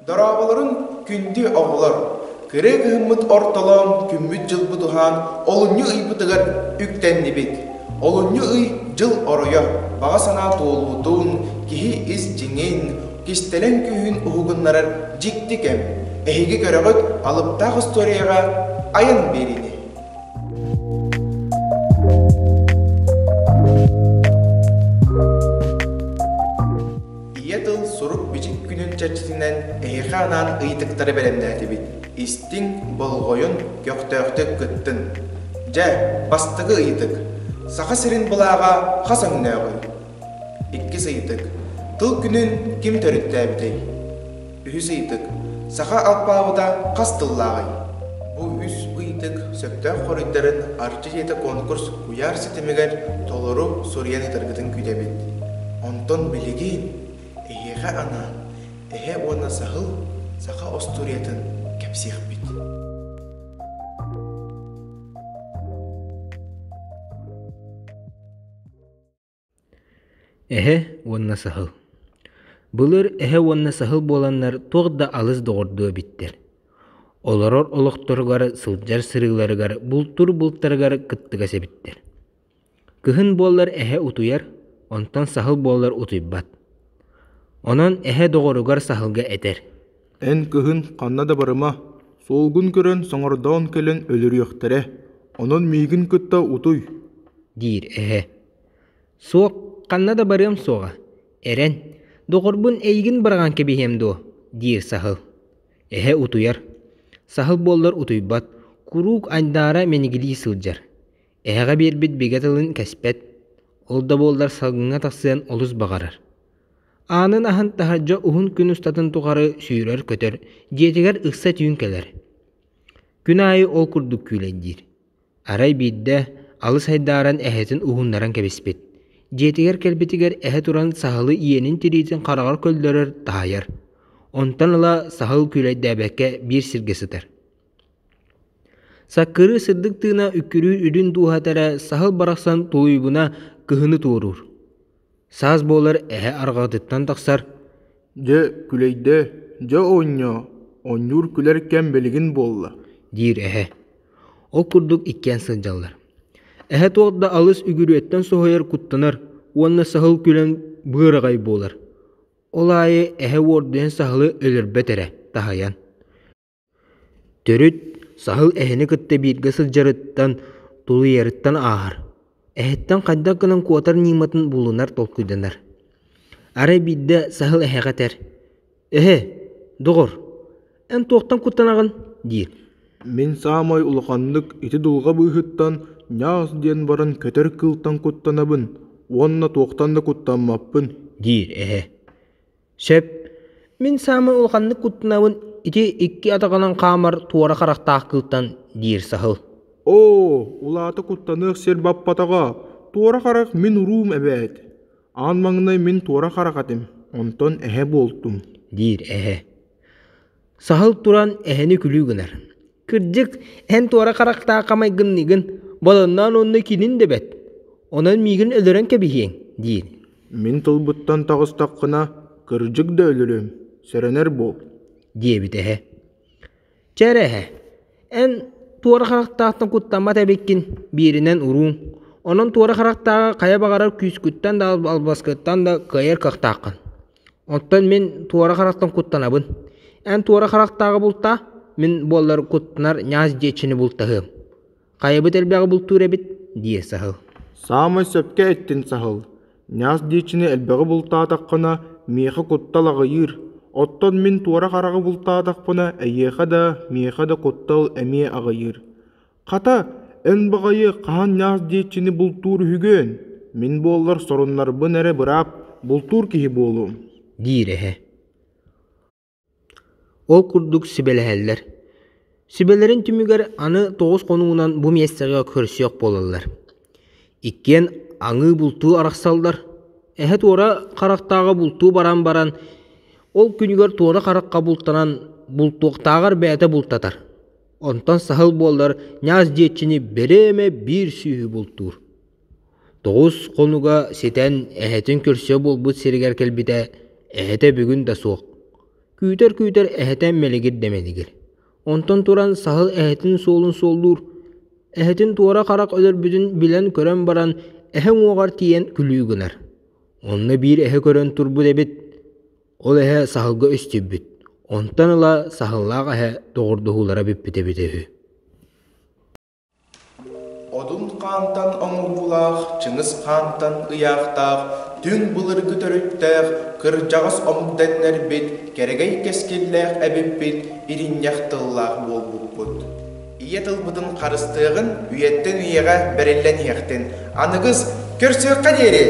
Дорооболорун күндү оҕолор! Кырыы кыһыммыт ортолоон, күммүт-дьылбыт уһаан, олунньу ыйбытыгар үктэннибит. Олунньу ый дьыл оройо, баҕа санаа туолуутун, киһи ис дьиҥин, кистэлэҥ күүһүн уһугуннарар дьикти кэм. Эһиги көрөҕүт алыптаах остуоруйаҕа айан биэриини. Ийэ тыл сурук-бичик күнүн чэрчитинэн эһиэхэ анаан ыйытыктары бэлэмнээтибит. Истиҥ, болҕойун, көхтөөхтүк кыттын. Дьэ, бастакы ыйытык. Саха сирин былааҕа хас өҥнөөҕүй? Иккис ыйытык. Тыл күнүн ким төрүттээбитэй? Үһүс ыйытык. Саха алпаабыта хас тыллааҕый? Бу үс ыйытык сөптөөх хоруйдарын Арчы дьиэтэ конкурс куйаар ситимигэр толору суруйан ыытаргытын күүтэбит. Онтон билигин эһиэхэ анаан Эһэ уонна саһыл саха остуоруйатын кэпсиэхпит. Эһэ уонна саһыл Былыр эһэ уонна саһыл буоланнар туох да алыс доҕордуу эбиттэр. Олорор олохторугар, сылдьар сырыыларыгар, бултуур бултарыгар кыттыгас эбиттэр. Кыһын буоллар эһэ утуйар, онтон саһыл буоллар утуйбат. Онон эһэ доҕоругар саһылга этэр: Эн кыһын ханна да барыма, суолгун көрөн соҥордоон кэлэн өлөрүөхтэрэ, онон миигин кытта утуй диир эһэ. Суох, ханна да барыам суоҕа, эрэн, доҕорбун эйигин быраҕан кэбиһиэм дуо диир саһыл. Эһэ утуйар. Саһыл буоллар утуйбат, куруук айдаара мэнигилии сылдьар. Эһэҕэ биэрбит бигэ тылын кэспэт, ол да буоллар салгыҥҥа тахсыан олус баҕарар. Аанын аһан таһырдьа уһун күн устатын тухары сүүрэр-көтөр, дьиэтигэр ыкса түүн кэлэр. Күн аайы ол курдук күүлэйдиир. Арай биирдэ алыс айдааран эһэтин уһуннаран кэбиспит. Дьиэтигэр кэлбитигэр эһэ туран саһылы иэнин тириитин хараҕар көллөрөр, таһыйар. Онтон ыла саһыл күүлэйдээбэккэ биир сиргэ сытар. Саккырыы сырдык тыына үккүрүүр үрүн дууһата эрэ саһыл барахсан тулуйбуна кыһыны туоруур. Саас буолар эһэ арҕаҕытыттан тахсар Дьэ, күлэйдэ, дьэ оонньоо, оонньуур күлэр кэм билигин буолла диир эһэ. Ол курдук иккиэн сылдьаллар. Эһэ туох да алыс үгүрүөттэн соһуйар куттанар уонна саһыл күлэн быараҕай буолар. Ол аайы эһэ уордуйан саһылы өлөрбөт эрэ, таһыйан. Төрүт саһыл эһэни кытта бииргэ сылдьарыттан, тулуйарыттан ааһар. Эһэттэн хайдах гынан куотар ньыматын булунар толкуйданар. Арай биирдэ саһыл эһэҕэ этэр: «Эһэ, доҕор, эн туохтан куттанаҕын?» диир. Мин саамай улаханнык ити дулҕа быыһыттан ньаас диэн баран көтөр кыылтан куттанабын уонна туохтан да куттаммаппын диир эһэ. Сөп. Мин саамай улаханнык куттанабын ити икки атаҕынан хаамар туора харахтаах кыылтан, диир саһыл. Оо, улаата куттаныах сир баппатаҕа, туора харах мин уруум эбээт. Аан маҥнай мин туора харах этим, онтон эһэ буолтум диир эһэ. Саһыл туран эһэни күлүү гынар. Кырдьык, эн туора харахтаах хамайгынныгын, баланнаан уонна кинин да бэт. Онон миигин өлөрөн кэбиһиэҥ, диир. Мин тылбыттан таҕыстаххына, кырдьык да өлөрүөм, сэрэнэр буол диэбит эһэ. Чэ эрэ эһэ, эн туора харахтаахтан куттаммат эбиккин, бииринэн урууҥ. Онон туора харахтааҕы хайа баҕарар күүскүттэн да албаскыттан да кыайар кыахтааххын. Оттон мин туора харахтан куттанабын. Эн туора харахтааҕы бултаа, мин буоллар куттанар ньаас диэччини бултаһыам. Хайабыт элбэҕи бултуур эбит, диир саһыл. Саамай сөпкө эттин саһыл. Ньаас диэччини элбэҕи бултаатаххына, миэхэ куттал аҕыйыыр. Оттон мин туора хараҕы бултаатахпына, эйиэхэ да, миэхэ да куттал эмиэ аҕыйыыр. Хата, эн баҕайы хаһан ньаас диэччини бултуур үһүгүөн? Мин буоллар соруннарбын эрэ быраап, бултуур киһи буолуом диир эһэ. Ол курдук сүбэлэһэллэр. Сүбэлэрин түмүгэр аны тоҕус хонугунан бу миэстэҕэ көрсүөх буолаллар. Иккиэн аҥыы бултуу арахсаллар. Эһэ туора харахтааҕы бултуу баран баран, ол күнүгэр туора харахха бултанан бултуохтааҕар бэйэтэ бултатар. Онтон саһыл буоллар ньаас диэччини бэрээмэ биир сүүһү бултуур. Тоҕус хонуга ситэн эһэтин көрсө буолбут сиригэр кэлбитэ, эһэтэ бүгүн да суох. Күүтэр-күүтэр эһэтэ мэлигир да мэлигир. Онтон туран саһыл эһэтин суолун суоллуур, эһэтин туора харах өлөрбүтүн билэн-көрөн баран эһэ уҥуоҕар тиийэн күлүү гынар. Онно биир эһэ көрөн турбут эбит, ол эһэ саһылга өстүйбүт. Онтон ыла саһыллаах эһэ доҕордоһуулара бүппүт эбитэ үһү. Одун хаантан оҥоһуулаах, Чыҥыс хаантан ыйаахтаах, түҥ былыргы төрүттээх, кырдьаҕас омук дэннэрбит, кэрэгэй кэскиллээх эбиппит, иринньэх тыллаах буолбуппут. Ийэ тылбытын харыстыаҕын үйэттэн үйэҕэ бэриллэн иһиэхтин. Аныгыс көрсүөххэ диэри!